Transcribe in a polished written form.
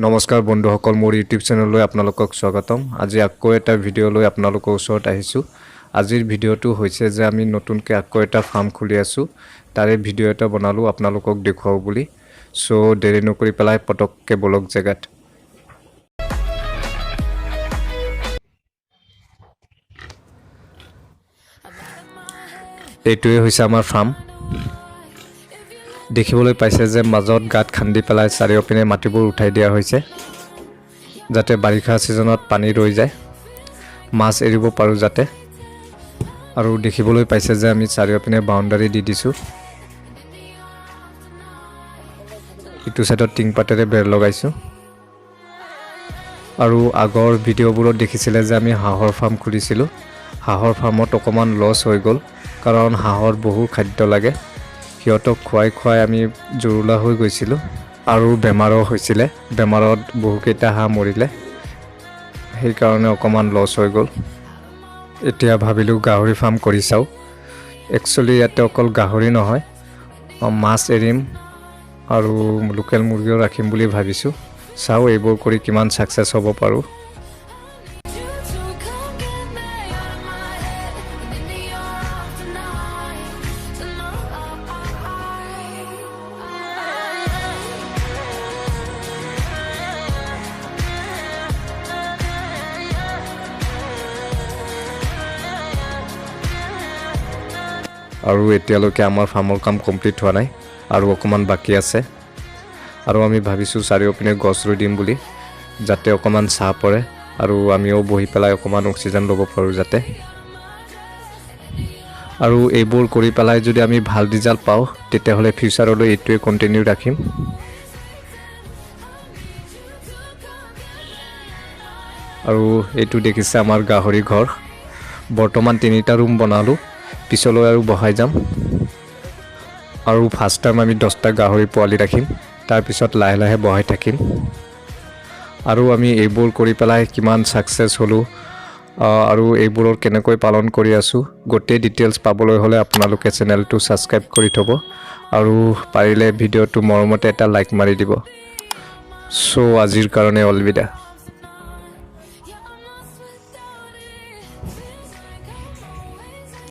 নমস্কাৰ বন্ধুসকল, মোৰ ইউটিউব চেনেললৈ আপোনালোকক স্বাগতম। আজি আকৌ এটা ভিডিঅ' লৈ আপোনালোকৰ ওচৰত আহিছোঁ। আজিৰ ভিডিঅ'টো হৈছে যে আমি নতুনকৈ আকৌ এটা ফাৰ্ম খুলি আছোঁ, তাৰে ভিডিঅ' এটা বনালোঁ আপোনালোকক দেখুৱাওঁ বুলি। চ' দেৰি নকৰি পেলাই পটককৈ বলক জেগাত। এইটোৱে হৈছে আমাৰ ফাৰ্ম। দেখিবলৈ পাইছে যে মাজত গাঁত খান্দি পেলাই চাৰিওপিনে মাটিবোৰ উঠাই দিয়া হৈছে, যাতে বাৰিষা ছিজনত পানী ৰৈ যায়, মাছ এৰিব পাৰোঁ যাতে। আৰু দেখিবলৈ পাইছে যে আমি চাৰিওপিনে বাউণ্ডাৰী দি দিছোঁ। ইটো চাইডত টিংপাতেৰে বেৰ লগাইছোঁ। আৰু আগৰ ভিডিঅ'বোৰত দেখিছিলে যে আমি হাঁহৰ ফাৰ্ম খুলিছিলোঁ। হাঁহৰ ফাৰ্মত অকণমান লছ হৈ গ'ল, কাৰণ হাঁহৰ বহু খাদ্য লাগে। সিহঁতক খুৱাই খুৱাই আমি জুৰুলা হৈ গৈছিলোঁ আৰু বেমাৰো হৈছিলে। বেমাৰত বহুকেইটা হাঁহ মৰিলে, সেইকাৰণে অকণমান লছ হৈ গ'ল। এতিয়া ভাবিলোঁ গাহৰি ফাৰ্ম কৰি চাওঁ। একচুৱেলি ইয়াতে অকল গাহৰি নহয়, মাছ এৰিম আৰু লোকেল মুৰ্গীও ৰাখিম বুলি ভাবিছোঁ। চাওঁ এইবোৰ কৰি কিমান ছাকচেছ হ'ব পাৰোঁ। You to come get me out of my head and into your arms tonight, tonight. আৰু এতিয়ালৈকে আমাৰ ফাৰ্মৰ কাম কমপ্লিট হোৱা নাই আৰু অকণমান বাকী আছে। আৰু আমি ভাবিছোঁ চাৰিওপিনে গছ ৰুই দিম বুলি, যাতে অকণমান ছাঁ পৰে আৰু আমিও বহি পেলাই অকণমান অক্সিজেন ল'ব পাৰোঁ যাতে। আৰু এইবোৰ কৰি পেলাই যদি আমি ভাল ৰিজাল্ট পাওঁ, তেতিয়াহ'লে ফিউচাৰলৈ এইটোৱে কণ্টিনিউ ৰাখিম। আৰু এইটো দেখিছে আমাৰ গাহৰি ঘৰ। বৰ্তমান তিনিটা ৰুম বনালোঁ, পিছলৈ আৰু বঢ়াই যাম। আৰু ফাৰ্ষ্ট টাইম আমি 10টা গাহৰি পোৱালি ৰাখিম, তাৰপিছত লাহে লাহে বঢ়াই থাকিম। আৰু আমি এইবোৰ কৰি পেলাই কিমান ছাকচেছ হ'লোঁ আৰু এইবোৰৰ কেনেকৈ পালন কৰি আছোঁ, গোটেই ডিটেইলছ পাবলৈ হ'লে আপোনালোকে চেনেলটো ছাবস্ক্ৰাইব কৰি থ'ব আৰু পাৰিলে ভিডিঅ'টো মৰমতে এটা লাইক মাৰি দিব। চ' আজিৰ কাৰণে অলবিদা।